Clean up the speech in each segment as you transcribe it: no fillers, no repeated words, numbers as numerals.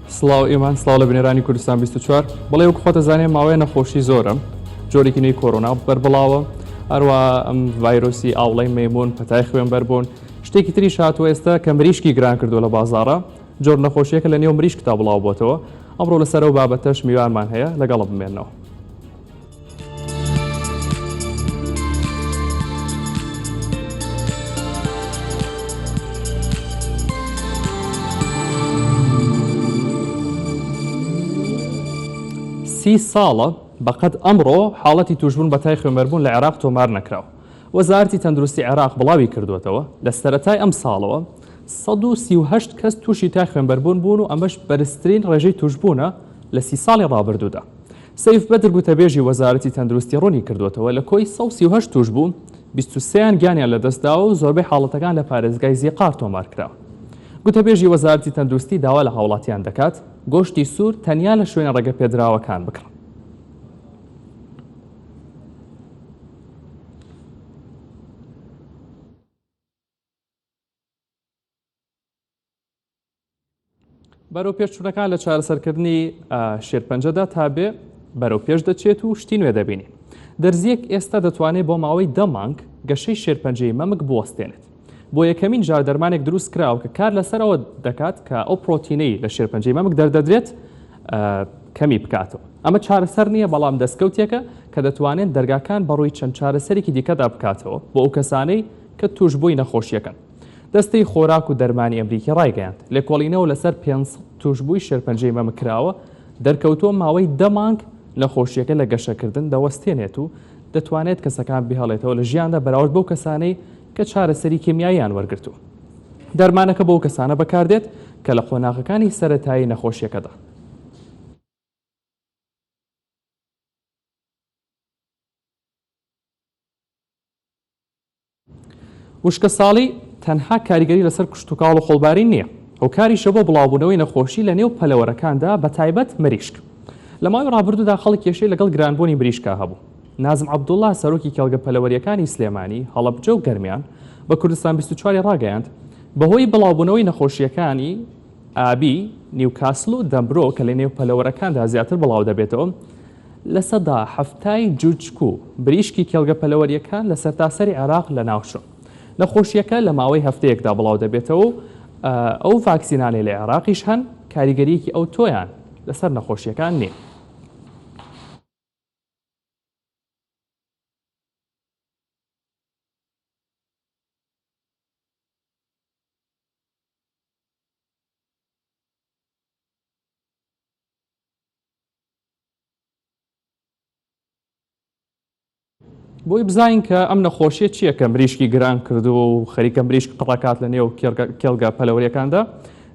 سڵاو ئیمان، سڵاو لە بینەرانی کوردستان 24. بەڵێ وەک خۆت ئەزانێ ماوەیە نەخۆشی زۆرە، جۆرێکی نوێی کۆرۆنا بەربڵاوە، هەروە ئەم ڤایرۆسی ئاوڵەی مەیمون، پەتای خوێنبەربوون، شتێکی تریش هاتووە ئێستا کە مریشکی گران کردووە لە بازاڕا، جۆر نەخۆشیەکە لە نێو مریشکدا بڵاو بۆتەوە. ئەمڕۆ لەسەر ئەو بابەتەش میوانمان هەیە، لەگەڵم بمێنەوە. سی ساڵە بەقەد ئەمڕۆ حاڵەتی تووشبوون بە تای خوێنبەربوون لە عێراق تۆمار نەکراوە. وەزارەتی تەندروستی عێراق بڵاوی کردووەتەوە، لە سەرەتای ئەمساڵەوە 138 کەس تووشی تای خوێنبەربوون بوون و ئەمەش بەرزترین ڕێژەی تووشبوونە لە سی ساڵی ڕابردوودا. سەیف بەدر گوتەبێژی وەزارەتی تەندروستی ڕوونی کردووەتەوە، لە کۆی 138 تووشبوو، 23 یان گیانیان لەدەستداوە و زۆربەی حاڵەتەکان لە پارێزگای زیقار تۆمارکراون. گوتەبێژی وەزارەتی تەندروستی داوا لە هاوڵاتیان دەکات، گۆشتی سوور تەنیا لە شوێنە ڕێگەپێدراوەکان بکڕن. بەرەو پێشچوونەکان لە چارەسەرکردنی شێرپەنجەدا تا بێ بەرەو پێش دەچێت و شتی نوێ دەبینین. دەرزیەک ئێستا دەتوانێت بۆ ماوەی دە مانگ گەشەی شێرپەنجەی مەمک بوەستێنێت. بۆ یەکەمین جار دەرمانێک دروست کراوە کە کار لەسەر ئەوە دەکات کە ئەو پرۆتینەی لە شێرپەنجەی مەمک دەردەدرێت کەمی بکاتەوە. ئەمە چارەسەر نییە بەڵام دەستکەوتێکە کە دەتوانێت دەرگاکان بەڕووی چەند چارەسەرێکی دیکەدا بکاتەوە بۆ ئەو کەسانەی کە تووشبووی نەخۆشیەکەن. دەستەی خۆراک و دەرمانی ئەمریکی ڕایگەیاند، لێکۆڵینەوە لەسەر 500 تووشبووی شێرپەنجەی مەمک کراوە، دەرکەوتووە ماوەی دە مانگ نەخۆشییەکە لە گەشەکردن دەوەستێنێت و دەتوانێت کەسەکان بهێڵێتەوە لە ژیاندا بەراورد بەو کەسانەی کە چارەسەری کیمیاییان وەرگرتووە. دەرمانەکە بۆ ئەو کەسانە بەکاردێت کە لە قۆناغەکانی سەرەتایی نەخۆشییەکەدان. وشکەساڵی تەنها کاریگەری لەسەر کشتوکاڵ و خۆڵبارین نییە، هۆکاریشە بۆ بڵاوبوونەوەی نەخۆشی لە نێو پەلەوەرەکاندا بەتایبەت مریشک. لە ماوەی ڕابردوودا خەڵک کێشەی لەگەڵ گرانبوونی مریشکا هەبوو. نازم عەبدوڵا سەرۆکی کێڵگە پەلەوەرییەکانی سلێمانی، هەڵەبجە و گەرمیان بە کوردستان 24 ی ڕاگەیاند، بەهۆی بڵاوبوونەوەی نەخۆشییەکانی ئابی، نیوکاسل و دەمبرۆ کە لە نێو پەلەوەرەکاندا زیاتر بڵاودەبێتەوە، لە سەدا 70 ی جوجک و مریشکی کێڵگە پەلەوەرییەکان لە سەرتاسەری عێراق لەناوچوون. نەخۆشییەکە لە ماوەی هەفتەیەکدا بڵاودەبێتەوە و ئەو ڤاکسینانەی لە عێراقیش هەن کاریگەرییەکی ئەوتۆیان لەسەر نەخۆشییەکان نییە. بۆی بزانین کە ئەم نەخۆشیە چییە کە مریشکی گران کردووە و خەریکە مریشک قڕەکات لە نێو کێڵگە پەلەوەریەکاندا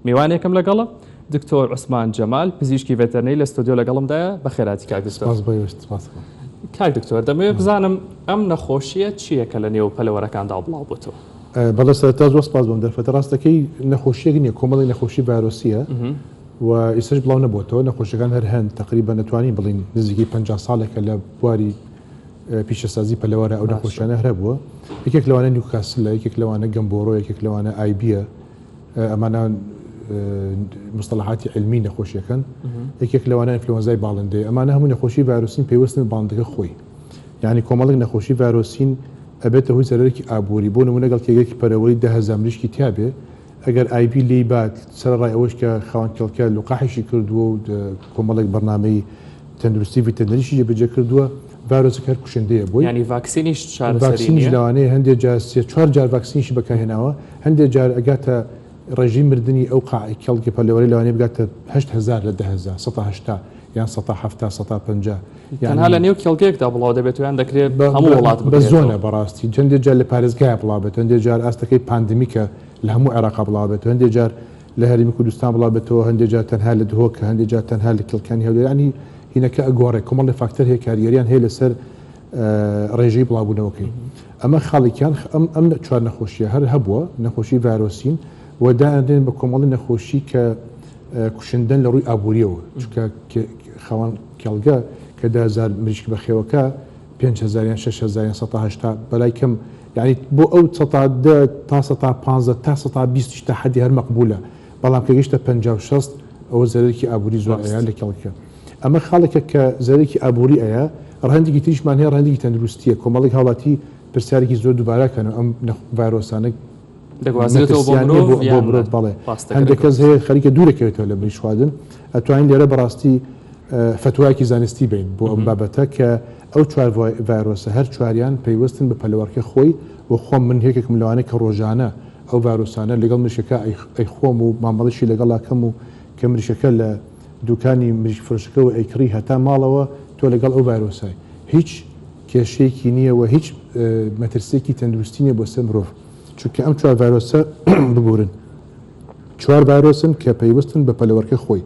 میوانێکم لەگەڵە دکتۆر عوسمان جەمال پزیشکی ڤێتەرنەری لە ستۆدیۆ لەگەڵمدایە بەخێراتی کاک دکتۆر. سپاس بۆ ئێوەش سپاس دەکەم. کاک دکتۆر دەمەوێت بزانم ئەم نەخۆشیە چییە کە لە نێو پەلەوەرەکاندا بڵاو بۆتەوە؟ بەڵێ سەرەتا زۆر سپاس بۆم دەرفەتە ڕاستەکەی نەخۆشیەک نییە کۆمەڵی نەخۆشی ڤایرۆسیە و ئیستەش بڵاو نەبۆتەوە، نەخۆشیەکان هەر هەن، تەقریبەن ئەتوانین بڵێین نزیکەی 50 ساڵێکە لە بواری پیشەسازی پەلەوەرە ئەو نەخۆشیانە هەر هەبووە، یەکێک لەوانە نیوکاسلە، یەکێک لەوانە گەمبۆرۆ، یەکێک لەوانە ئایبیە، ئەمانە مستەڵەحاتی عیلمی نەخۆشیەکەن، یەکێک لەوانە ئینفلۆنزای باڵندەیە، ئەمانە هەموو نەخۆشی ڤایرۆسین پەیوەستن بە باڵندەکە خۆی، یانی کۆمەڵێک نەخۆشی ڤایرۆسین ئەبێتە هۆی زەرەرێکی ئابووری، بۆ نموونە گەڵ کێگەکی پەرەوەری 10,000 مریشکی تیابێ، ئەگەر ئایبی لێی بات، سەرەڕای ئەوەش کە خاوەن کێڵکە لوقاحیشی کردووە و کۆمەڵێک بەرنامەی تەندروستی ڤیتەرنەریشی جێبەجێ کردووە، ڤایرۆسەکە هەر کوشندەیە بۆی. یانی ڤاکسینیش چارەسەری ڤاکسینیش نییە؟ لەوانەیە هەندێ جار سێ چوار جار ڤاکسینیشی بەکارهێناوە، هەندێ جار ئەگاتە ڕێژەی مردنی ئەو قاع کێڵگە پەلەوەرەی لەوانەیە بگاتە 8000 لە 10000، سەتا 80 یان سەتا 70 سەتا 50 تەنها یانی لە نێو کێڵگەیەکدا بڵاو دەبێتەوە یان دەکرێت بە هەموو بە وڵات بە زۆنە بگرێتەوە؟ بەڕاستی هەندێ جار لە پارێزگایە بڵاو بێتەوە، هەندێ جار ئاستەکەی pandemic ە لە هەموو عێراقا بڵاو بێتەوە، هەندێ جار لە هەرێمی کوردستان بڵاو بێتەوە، هەندێ جار تەنها لە دهۆکە، هەندێ جار تەنها لە کێڵکانی هەولێر، یانی هینەکە ئەگۆڕێ، کۆمەڵێ فاکتەر هەیە کاریگەریان هەیە لەسەر ڕێژەی بڵاوبوونەوەکەی. ئەمە خاڵێکیان، ئەم ئەم چوار نەخۆشییە هەر هەبووە، نەخۆشی ڤایرۆسین و دائەنرێن بە کۆمەڵی نەخۆشی کە کوشندەن لە ڕووی ئابوورییەوە، چونکە خاوەن کێڵگە کە 10,000 مریشک بەخێوەکە، 5000 یان 6000 یان 180 بەلای کەم یانی بۆ ئەو سەتا دە تا سەتا پانزە تا سەتا بیستیش تا حەدی هەر مەقبولە بەڵام کە گەیشتە پەنجا و شەست. ئەوە زەرەرێکی ئابووری زۆر ئەیا لە کێڵگەکە. ئەمە خاڵێکە کە زەرەرێکی ئابووری ئەیا، ڕەهەندێکی تریشمان هەیە ڕەهەندێکی تەندروستییە، کۆمەڵێک هاوڵاتی پرسیارێکی زۆر دووبارە کەنەوە ئەم ڤایرۆسانە دەگوازرێتەوە بۆ مەترسیان نییە مرۆڤ بۆ یان مرۆڤ؟ بەڵێ ڕاستە هەندێک گرنگە کەس هەیە خەریکە دوورەکەوێتەوە لە مریشک خواردن، ئەتوانین لێرە بەڕاستی فەتوایەکی زانستی بەین بۆ ئەم بابەتە کە ئەو چوار ڤایرۆسە هەر چواریان پەیوەستن بە پەلەوەرکە خۆی و خۆم من یەکێکم لەوانەی کە ڕۆژانە ئەو ڤایرۆسانە لەگەڵ مریشکەکە ئەیخۆم و مامەڵەشی لەگەڵا کەم و کە مریشکەکە لە دوکانی مریشک فرۆشەکەوە ئەیکڕی هەتا ماڵەوە تۆ لەگەڵ ئەو ڤایرۆسای هیچ کێشەیەکی نییە و هیچ مەترسیەکی تەندروستی نییە بۆ سەر مرۆڤ چونکە ئەم چوار ڤایرۆسە ببورن چوار ڤایرۆسن کە پەیوەستن بە پەلەوەرکە خۆی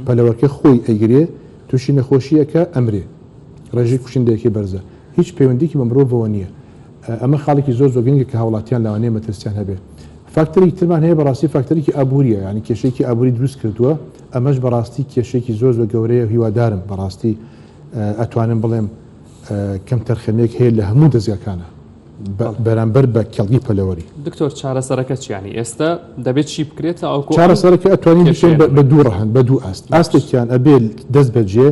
پەلەوەرکە خۆی ئەیگرێ تووشی نەخۆشیەکە ئەمرێ ڕێژەی کوشندەیەکی بەرزە هیچ پەیوەندیکی بە مرۆڤەوە نییە ئەمە خاڵێکی زۆر زۆر گرنگە کە هاوڵاتیان لەوانەیە مەترسیان هەبێ. فاکتەرێکی ترمان هەیە بەڕاستی فاکتەرێکی ئابووریە یانی کێشەیەکی ئابووری دروست کردووە ئەمەش بەڕاستی کێشەیەکی زۆر زۆر گەورەیە و هیوادارم بەڕاستی ئەتوانم بڵێم کەمتەرخەمیەک هەیە لە هەموو دەزگاکانە بەرامبەر بە کێڵگەی پەلەوەری. دکتۆر چارەسەرەکە چیە یانی ئێستا دەبێت چی بکرێت تاوەکو ئەم چارەسەرەکە ئەتوانین کێشەیە بکەین بە نەمێنێت؟ دوو ڕەهەند بە دوو ئاست باش. ئاستێکیان ئەبێ دەست بەجێ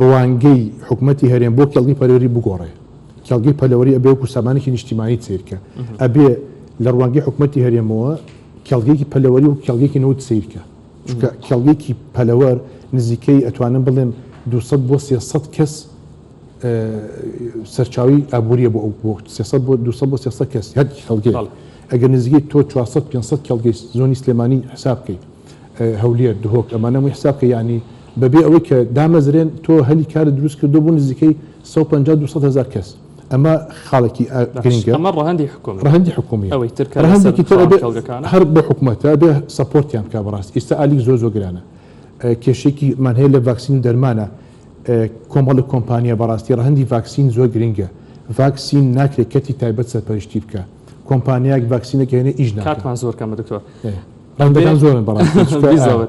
ڕوانگەی حکومەتی هەرێم بۆ کێڵگەی پەلەوەری بگۆڕێ. کێڵگەی پەلەوەری ئەبێ وەکو سامانێکی نیشتیمانی سەیر کە. ئەبێ لە ڕوانگەی حکومەتی هەرێمەوە کێڵگەیەکی پەلەوەری وەکو کێڵگەیەکی نەوت سەیر کە. چونکە کێڵگەیەکی پەلەوەر نزیکەی ئەتوانم بڵێم 200 بۆ 300 کەس سەرچاوی ئابووریە بۆ ئەو بۆ 300 بۆ 200 بۆ 300 کەس هەر کێڵگەیەک. ئەگەر نزیکەی تۆ 400 500 کێڵگەی زۆنی سلێمانی حساب بکەیت هەولێر، دهۆک ئەمانە هەمووی حساب کە یانی بەبێ ئەوەی کە دامەزرێن تۆ هەلی کارت دروست کردووە بۆ نزیکەی 150 200 هەزار کەس ئەمە خاڵێکی گرنگە. ئەمە ڕەهەندی حکومی. ڕەهەندی حکومیە. ئەوەی تر کە لەسەر ڕەهەندێکی تر خاوەن ئەبێ کێڵگەکانە. هەر بۆ حکومەتە ئەبێ support یان بکا بەڕاستی ئیستا ئالیک زۆر زۆر گرانە کێشەیەکیمان هەیە لە ڤاکسین و دەرمانە کۆمەڵێک کۆمپانیا بەڕاستی ڕەهەندی ڤاکسین زۆر گرنگە ڤاکسین ناکرێت کەرتی تایبەت سەرپەرشتی بکا کۆمپانیایەک ڤاکسینێک هێنێ ئیش ناکا. کاتمان زۆر کەمە دکتۆر. ڕەهەندەکان زۆرن بەڕاستی چونکە بیزەوت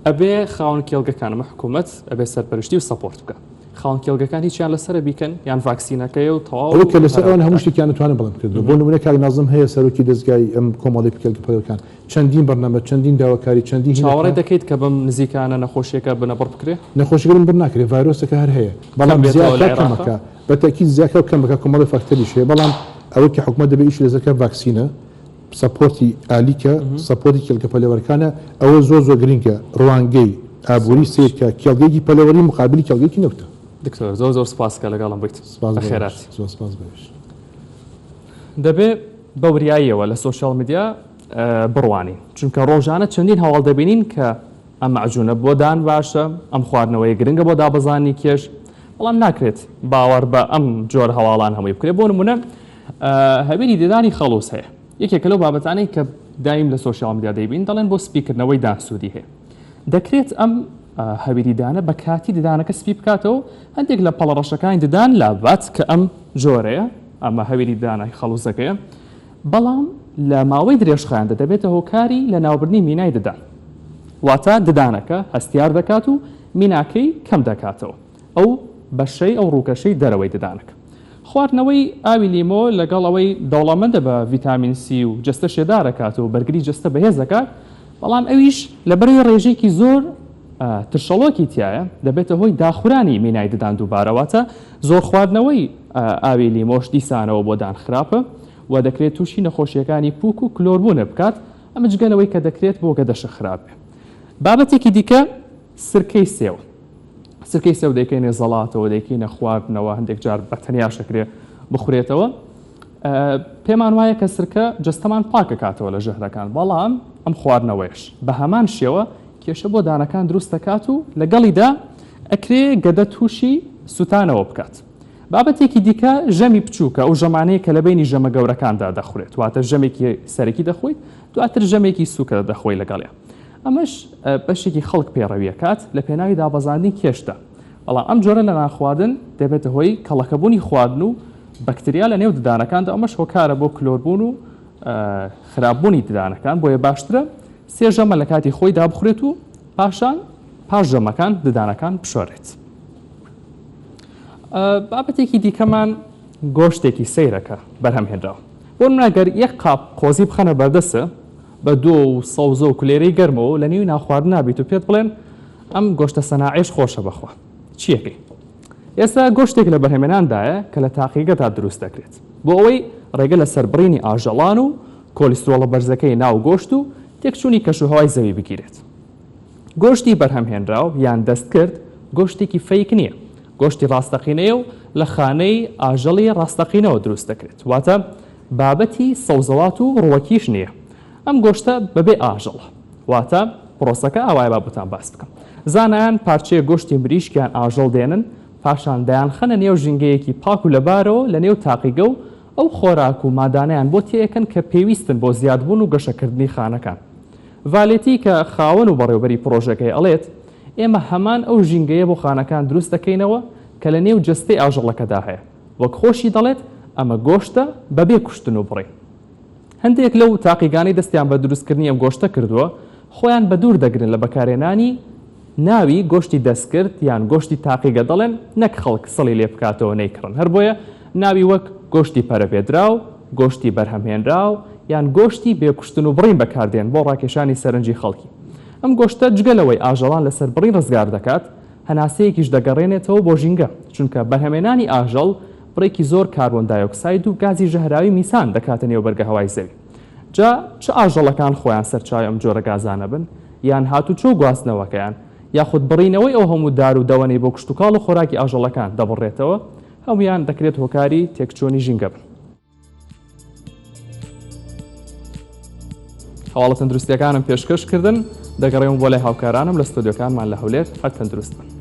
ئەبێ خاوەن کێڵگەکان ئەمە حکوومەت ئەبێ سەرپەرشتی و support بکە خاوەن کێڵگەکان هیچیان لەسەرە بیکەن یان ڤاکسینەکەی و تەواو ئەوە کە لەسەر ئەوان هەموو شتێکیان ئەتوانم بڵێم کردووە بۆ نمونە کاک نازم هەیە سەرۆکی دەزگای ئەم کۆمەڵەی کێڵگە پەروەرەکان چەندین بەرنامە چەندین داواکاری چەندین هینەکە چاوەڕێ دەکەیت کە بەم نزیکانە نەخۆشیەکە بنەبڕ بکرێ؟ نەخۆشیەکە بنبڕ ناکرێ ڤایرۆسەکە هەر هەیە کەم بەڵام بێتەوە لە زیاکە عێراقا؟ کەمەکە بە تەئکید زیاکە و کەمەکە کۆمەڵێ فاکتەریش هەیە بەڵام ئەوەی کە حکومەت دەبێ ئیشی لەسەر بکا ڤاکسینە support ی ئالیکە، support ی کێڵگە پەلەوەرەکانە، ئەوە زۆر زۆر گرنگە ڕوانگەی ئابووری سەیر کە کێڵگەیەکی پەلەوەری مقابلی کێڵگەیەکی نەوتە. دکتۆر زۆر زۆر سپاس کە لەگەڵم بوویت. سپاس بۆ بەخێرات. ئێوەش. زۆر سپاس بۆ ئێوەش. دەبێ بە وریاییەوە لە social media بڕوانین، چونکە ڕۆژانە چەندین هەواڵ دەبینین کە ئەم مەعجونە بۆ دان باشە، ئەم خواردنەوەیە گرنگە بۆ دابەزاندنی کێش، بەڵام ناکرێت باوەڕ بە ئەم جۆرە هەواڵان هەمووی بکرێت، بۆ نمونە هەویری ددانی خەڵوز هەیە، یەکێکە لەو بابەتانەی کە دایم لە social media دەیبین، دەڵێن بۆ سپیکردنەوەی دان سوودی هەیە. دەکرێت ئەم هەویری دانە بە کاتی ددانەکە سپی بکاتەوە و هەندێک لە پەڵە ڕەشەکانی ددان لاببات کە ئەم جۆرەیە، ئەمە هەویری ددانە خەڵوزەکەیە، بەڵام لە ماوەی درێژخایەندا دەبێتە هۆکاری لەناوبردنی مینای ددان، واتە ددانەکە هەستیار دەکات و میناکەی کەم دەکاتەوە، ئەو بەشەی ئەو ڕووکەشەی دەرەوەی ددانەکە. خواردنەوەی ئاوی لیمۆ لەگەڵ ئەوەی دەوڵەمەندە بە ڤیتامین سی و جەستە شێدار ئەکات و بەرگری جەستە بەهێز دەکات، بەڵام ئەویش لەبەرئەوەی ڕێژەیەکی زۆر ترشەڵۆکی تیایە دەبێتە هۆی داخورانی مینای ددان دووبارە، واتە زۆر خواردنەوەی ئاوی لیمۆش دیسانەوە بۆ دان خراپە و دەکرێت تووشی نەخۆشییەکانی پووک و کلۆربوون بکات، ئەمە جگە لەوەی کە دەکرێت بۆ گەدەشە خراپ بێت. بابەتێکی دیکە سرکەی سێوە. سرکەی سێو دەیکەینە زەڵاتەوە، دەیکەینە خواردنەوە، هەندێک جار بە تەنیاش دەکرێت بخورێتەوە. پێمان وایە کە سرکە جەستەمان پاکەکاتەوە لە ژەهرەکان، بەڵام ئەم خواردنەوەیش بە هەمان شێوە کێشە بۆ دانەکان دروست دەکات و لەگەڵیدا ئەکرێ گەدە تووشی سوتانەوە بکات. بابەتێکی دیکە ژەمی بچووکە، ئەو ژەمانەیە کە لە بەینی ژەمە گەورەکاندا دەخورێت، واتە ژەمێکی سەرەکی دەخۆیت دواتر ژەمێکی سووکە دەخۆی لەگەڵیا. ئەمەش بەشێکی خەڵک پەیڕەوی ئەکات لە پێناوی دابەزاندنی کێشدا، بەڵام ئەم جۆرە لە نانخواردن دەبێتە هۆی کەڵەکەبوونی خواردن و بەکتریا لە نێو ددانەکاندا، ئەمەش هۆکارە بۆ کلۆربوون و خراپبوونی ددانەکان، بۆیە باشترە سێ ژەمە لە کاتی خۆیدا بخورێت و پاشان پاش ژەمەکان ددانەکان بشۆرێت. بابەتێکی دیکەمان گۆشتێکی سەیرە کە بەرهەم هێنراوە. بۆ نمونە گەر یەک قاپ قۆزی بخەنە بەردەست. بە دۆ و سەوزە و کولێرەی گەرمەوە لە نێوی ناوخواردنا بیت و پێت بڵێن ئەم گۆشتە سەناعیش خۆشە بەخوا چیەکەی؟ ئێستا گۆشتێک لە بەرهەمێناندایە کە لە تاقیگەدا دروست دەکرێت بۆ ئەوەی ڕێگە لە سەربڕینی ئاژەڵان و کۆلیسترۆڵە بەرزەکەی ناو گۆشت و تێکچوونی کەشوهەوای زەوی بگیرێت. گۆشتی بەرهەمهێنراو یان دەستکرد گۆشتێکی fake نییە، گۆشتی ڕاستەقینەیە و لە خانەی ئاژەڵی ڕاستەقینەوە دروست دەکرێت، واتە بابەتی سەوزەوات و ڕووەکیش نییە. ئەم گۆشتە بەبێ ئاژەڵە، واتە پرۆسەکە ئاوایە با بۆتان باس بکەم. زانایان پارچەیەک گۆشتی مریشک یان ئاژەڵ دێنن، پاشان دەیانخەنە نێو ژینگەیەکی پاک و لەبارەوە لە نێو تاقیگە و ئەو خۆراک و مادانەیان بۆ تێئەکەن کە پێویستن بۆ زیادبوون و گەشەکردنی خانەکان. ڤالێتی کە خاوەن و بەڕێوبەری پڕۆژەکەیە ئەڵێت، ئێمە هەمان ئەو ژینگەیە بۆ خانەکان دروست دەکەینەوە کە لە نێو جەستەی ئاژەڵەکەدا هەیە، وەک خۆشی دەڵێت ئەمە گۆشتە بەبێ کوشتن و بڕین. هەندێک لەو تاقیگانەی دەستیان بە دروستکردنی ئەم گۆشتە کردووە، خۆیان بەدوور دەگرن لە بەکارهێنانی ناوی گۆشتی دەستکرد یان گۆشتی تاقیگە دەڵێن نەک خەڵک سڵی لێ بکاتەوە نەیکڕن هەر بۆیە ناوی وەک گۆشتی پەرەپێدراو، گۆشتی بەرهەمهێنراو یان گۆشتی بێ کوشتن و بڕین بەکاردێن بۆ ڕاکێشانی سەرنجی خەڵکی. ئەم گۆشتە جگە لەوەی ئاژەڵان لە سەربڕین ڕزگار دەکات، هەناسەیەکیش دەگەڕێنێتەوە بۆ ژینگە، چونکە بەرهەمێنانی ئاژەڵ بڕێکی زۆر کاربۆن دایۆکساید و گازی ژەهراوی میسان دەکاتە نێو بەرگەهەوای زەوی. جا چ ئاژەڵەکان خۆیان سەرچاوی ئەم جۆرە گازانە بن، یان هاتوچۆ و گواستنەوەکەیان، یاخود بڕینەوەی ئەو هەموو دار و دەوەنەی بۆ کشتوکاڵ و خۆراکی ئاژەڵەکان دەبڕرێتەوە، هەموویان دەکرێت هۆکاری تێکچوونی ژینگە بن. هەواڵە تەندروستیەکانم پێشکەش کردن، دەگەڕێمەوە بۆ لای هاوکارانم لە ستۆدیۆکانمان لە هەولێر، هەر تەندروست بن.